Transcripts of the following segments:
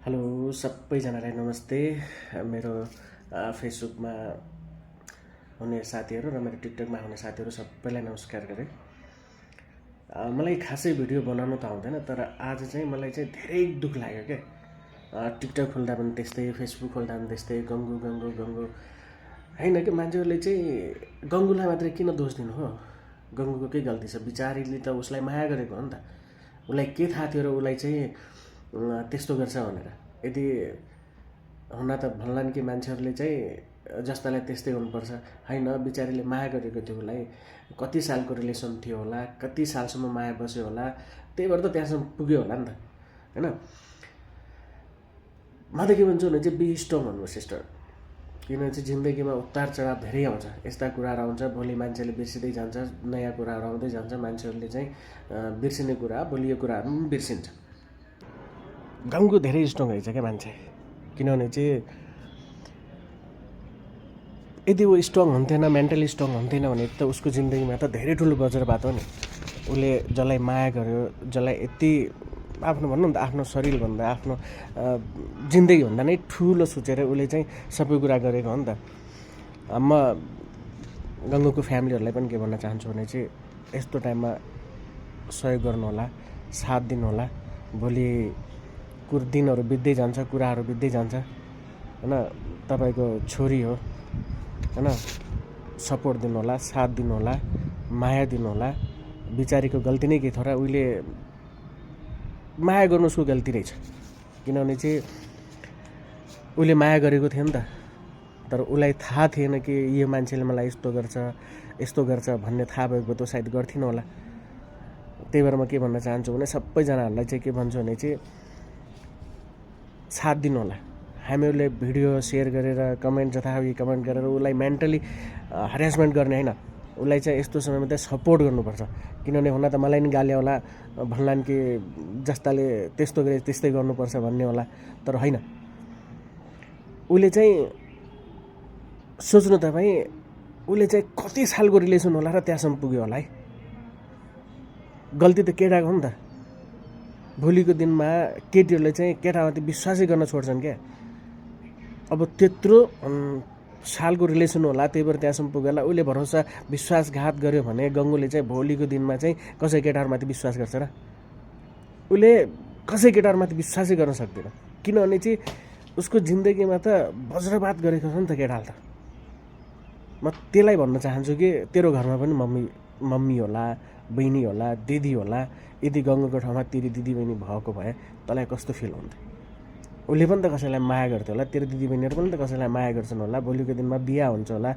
Hello सबैजनालाई नमस्ते। मेरो फेसबुकमा हुने साथीहरू र मेरो टिकटकमा हुने साथीहरू सबैलाई नमस्कार गरेँ। मलाई खासै भिडियो बनाउनु त आउँदैन, तर आज चाहिँ मलाई चाहिँ धेरै दुःख लाग्यो क्या। टिकटक खोल्दा पनि त्यस्तै, फेसबुक खोल्दा पनि त्यस्तै, गङ्गु गङ्गु गङ्गु होइन कि। मान्छेहरूले चाहिँ गङ्गुलाई मात्रै किन दोष दिनु हो? गङ्गुको के गल्ती छ? बिचारीले त उसलाई माया गरेको हो नि त। उसलाई के थाहा थियो र उसलाई चाहिँ त्यस्तो गर्छ भनेर। यदि हुन त भन्लान् कि मान्छेहरूले चाहिँ जस्तालाई त्यस्तै हुनुपर्छ, होइन। बिचारीले माया गरेको थियो उसलाई, कति सालको रिलेसन थियो होला, कति सालसम्म माया बस्यो होला, त्यही भएर त त्यहाँसम्म पुग्यो होला नि त, होइन। म त के भन्छु भने चाहिँ बी स्ट्रङ भन्नु सिस्टर। किनभने चाहिँ जिन्दगीमा उतार चढाव धेरै आउँछ, यस्ता कुराहरू आउँछ। भोलि मान्छेले बिर्सिँदै जान्छ, नयाँ कुराहरू आउँदै जान्छ। मान्छेहरूले चाहिँ बिर्सिने कुरा, भोलिको कुराहरू पनि बिर्सिन्छ। गाउँको धेरै स्ट्रङ रहेछ क्या मान्छे। किनभने चाहिँ यदि ऊ स्ट्रङ हुन्थेन, मेन्टली स्ट्रङ हुन्थेन भने त उसको जिन्दगीमा त धेरै ठुलो वज्रपात हो नि। उसले जसलाई माया गर्यो, जसलाई यति आफ्नो भन्नु नि त, आफ्नो शरीरभन्दा, आफ्नो जिन्दगीभन्दा नै ठुलो सोचेर उसले चाहिँ सबै कुरा गरेको हो नि त। म गङ्गुको फ्यामिलीहरूलाई पनि के भन्न चाहन्छु भने चाहिँ यस्तो टाइममा सहयोग गर्नु होला, साथ दिनु होला। भोलि दिनहरू बित्दै जान्छ, कुराहरू बित्दै जान्छ, होइन। तपाईँको छोरी हो, होइन। सपोर्ट दिनु होला, साथ दिनु होला, माया दिनु होला। बिचारीको गल्ती नै के थियो र? उसले माया गर्नु उसको गल्ती रहेछ। किनभने चाहिँ उसले माया गरेको थियो नि त, तर उसलाई थाहा थिएन कि यो मान्छेले मलाई यस्तो गर्छ भन्ने थाहा भएको त सायद गर्थिन होला। त्यही भएर म के भन्न चाहन्छु भने सबैजनाहरूलाई चाहिँ के भन्छु भने चाहिँ साथ दिनु होला। हामीहरूले भिडियो सेयर गरेर, कमेन्ट जथाभावी कमेन्ट गरेर उसलाई मेन्टली हरेसमेन्ट गर्ने होइन। उसलाई चाहिँ यस्तो समयमा चाहिँ सपोर्ट गर्नुपर्छ। किनभने हुन त मलाई नि गाली होला, भन्लान् कि जस्ताले त्यस्तो गरे त्यस्तै गर्नुपर्छ भन्ने होला, तर होइन। उसले चाहिँ सोच्नु तपाईँ, उसले चाहिँ कति सालको रिलेसन होला र त्यहाँसम्म पुग्यो होला है। गल्ती त केटाको हो नि त। भोलिको दिनमा केटीहरूले चाहिँ केटामाथि विश्वासै गर्न छोड्छन् क्या। अब त्यत्रो सालको रिलेसन होला, त्यही भएर त्यहाँसम्म पुगेर उसले भरोसा विश्वासघात गर्यो भने गङ्गुले चाहिँ भोलिको दिनमा चाहिँ कसै केटाहरूमाथि विश्वास गर्छ र? उसले कसै केटाहरूमाथि विश्वासै गर्न सक्दैन। किनभने चाहिँ उसको जिन्दगीमा त वज्रपात गरेको छ नि त केटाले त। म त्यसलाई भन्न चाहन्छु कि तेरो घरमा पनि मम्मी होला, बहिनी होला, दिदी होला। यदि गङ्गुको ठाउँमा तेरी दिदी बहिनी भएको भए तँलाई कस्तो फिल हुन्थ्यो? उसले पनि त कसैलाई माया गर्थ्यो होला, तेरो दिदी बहिनीहरू पनि त कसैलाई माया गर्छन् होला। भोलिको दिनमा बिहा हुन्छ होला,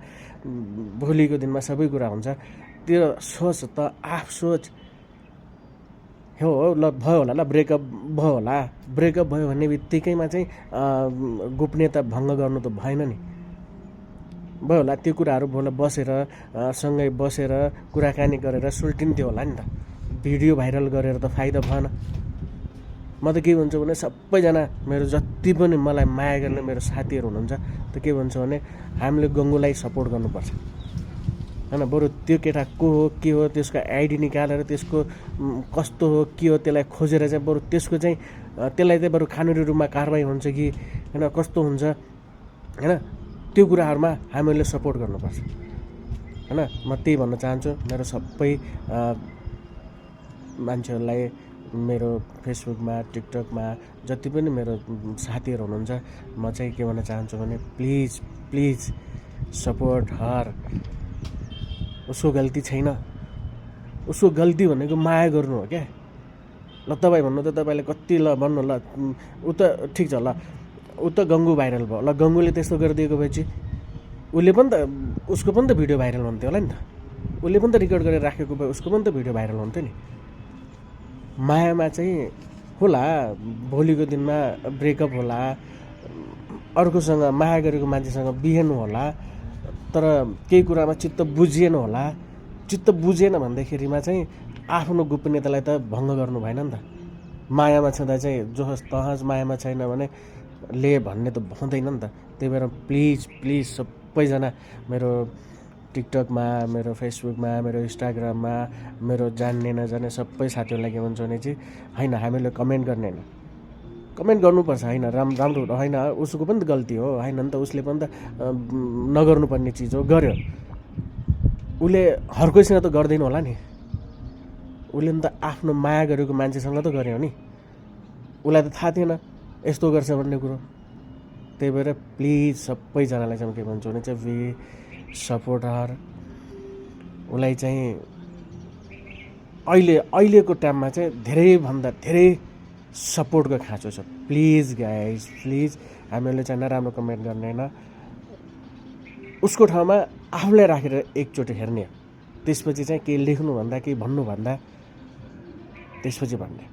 भोलिको दिनमा सबै कुरा हुन्छ। त्यो सोच त सोच हो। ल भयो होला, ल ब्रेकअप भयो होला। ब्रेकअप भयो भन्ने बित्तिकैमा चाहिँ गोपनीयता भङ्ग गर्नु त भएन नि। भयो होला, त्यो कुराहरू भोलि बसेर सँगै बसेर कुराकानी गरेर सुल्टिन्थ्यो होला नि त। भिडियो भाइरल गरेर त फाइदा भएन। म त के भन्छु भने सबैजना मेरो जति पनि मलाई माया गर्ने मेरो साथीहरू हुनुहुन्छ, त के भन्छु भने हामीले गङ्गुलाई सपोर्ट गर्नुपर्छ, होइन। बरु त्यो केटा को हो, के हो, त्यसको आइडी निकालेर त्यसको कस्तो हो, के हो, त्यसलाई खोजेर चाहिँ बरु त्यसको चाहिँ त्यसलाई चाहिँ बरु कानुनी रूपमा कारवाही हुन्छ कि होइन, कस्तो हुन्छ, होइन। त्यो कुराहरूमा हामीहरूले सपोर्ट गर्नुपर्छ, होइन। म त्यही भन्न चाहन्छु मेरो सबै मान्छेहरूलाई, मेरो फेसबुकमा, टिकटकमा जति पनि मेरो साथीहरू हुनुहुन्छ, म चाहिँ के भन्न चाहन्छु भने प्लिज सपोर्ट हर। उसको गल्ती छैन। उसको गल्ती भनेको माया गर्नु हो क्या। ल तपाईँ भन्नु त, तपाईँले कति ल भन्नु, ल ऊ त ठिक छ, ल ऊ त गङ्गु भाइरल भयो, ल गङ्गुले त्यस्तो गरिदिएको भए चाहिँ उसले पनि त, उसको पनि त भिडियो भाइरल हुन्थ्यो होला नि त। उसले पनि त रेकर्ड गरेर राखेको भए उसको पनि त भिडियो भाइरल हुन्थ्यो नि। मायामा चाहिँ होला, भोलिको दिनमा ब्रेकअप होला, अर्कोसँग माया गरेको मान्छेसँग बिहेर्नु होला, तर केही कुरामा चित्त बुझिएन होला। चित्त बुझिएन भन्दाखेरिमा चाहिँ आफ्नो गोपनीयतालाई त भङ्ग गर्नु भएन नि त। मायामा छँदा चाहिँ जोहोस् तहस, मायामा छैन भने ले भन्ने त हुँदैन नि त। त्यही भएर प्लिज सबैजना मेरो टिकटकमा, मेरो फेसबुकमा, मेरो इन्स्टाग्राममा, मेरो जान्ने नजान्ने सबै साथीहरूलाई के भन्छु भने चाहिँ होइन, हामीले कमेन्ट गर्ने होइन, कमेन्ट गर्नुपर्छ होइन, राम्रो होइन, उसको पनि त गल्ती हो होइन नि त, उसले पनि त नगर्नुपर्ने चिज हो, गर्यो। उसले हर कोहीसँग त गर्दैन होला नि, उसले नि त आफ्नो माया गरेको मान्छेसँग त गर्यो नि, उसलाई त थाहा थिएन यस्तो गर्छ भन्ने कुरो। त्यही भएर प्लिज सबैजनालाई चाहिँ म के भन्छु भने चाहिँ वी सपोर्ट हर। उसलाई चाहिँ अहिलेको टाइममा चाहिँ धेरैभन्दा धेरै सपोर्टको खाँचो छ। प्लिज गाइज, प्लिज हामीहरूले चाहिँ नराम्रो कमेन्ट गर्ने होइन, उसको ठाउँमा आफूलाई राखेर एकचोटि हेर्ने, त्यसपछि चाहिँ केही लेख्नुभन्दा केही भन्नुभन्दा त्यसपछि भन्ने।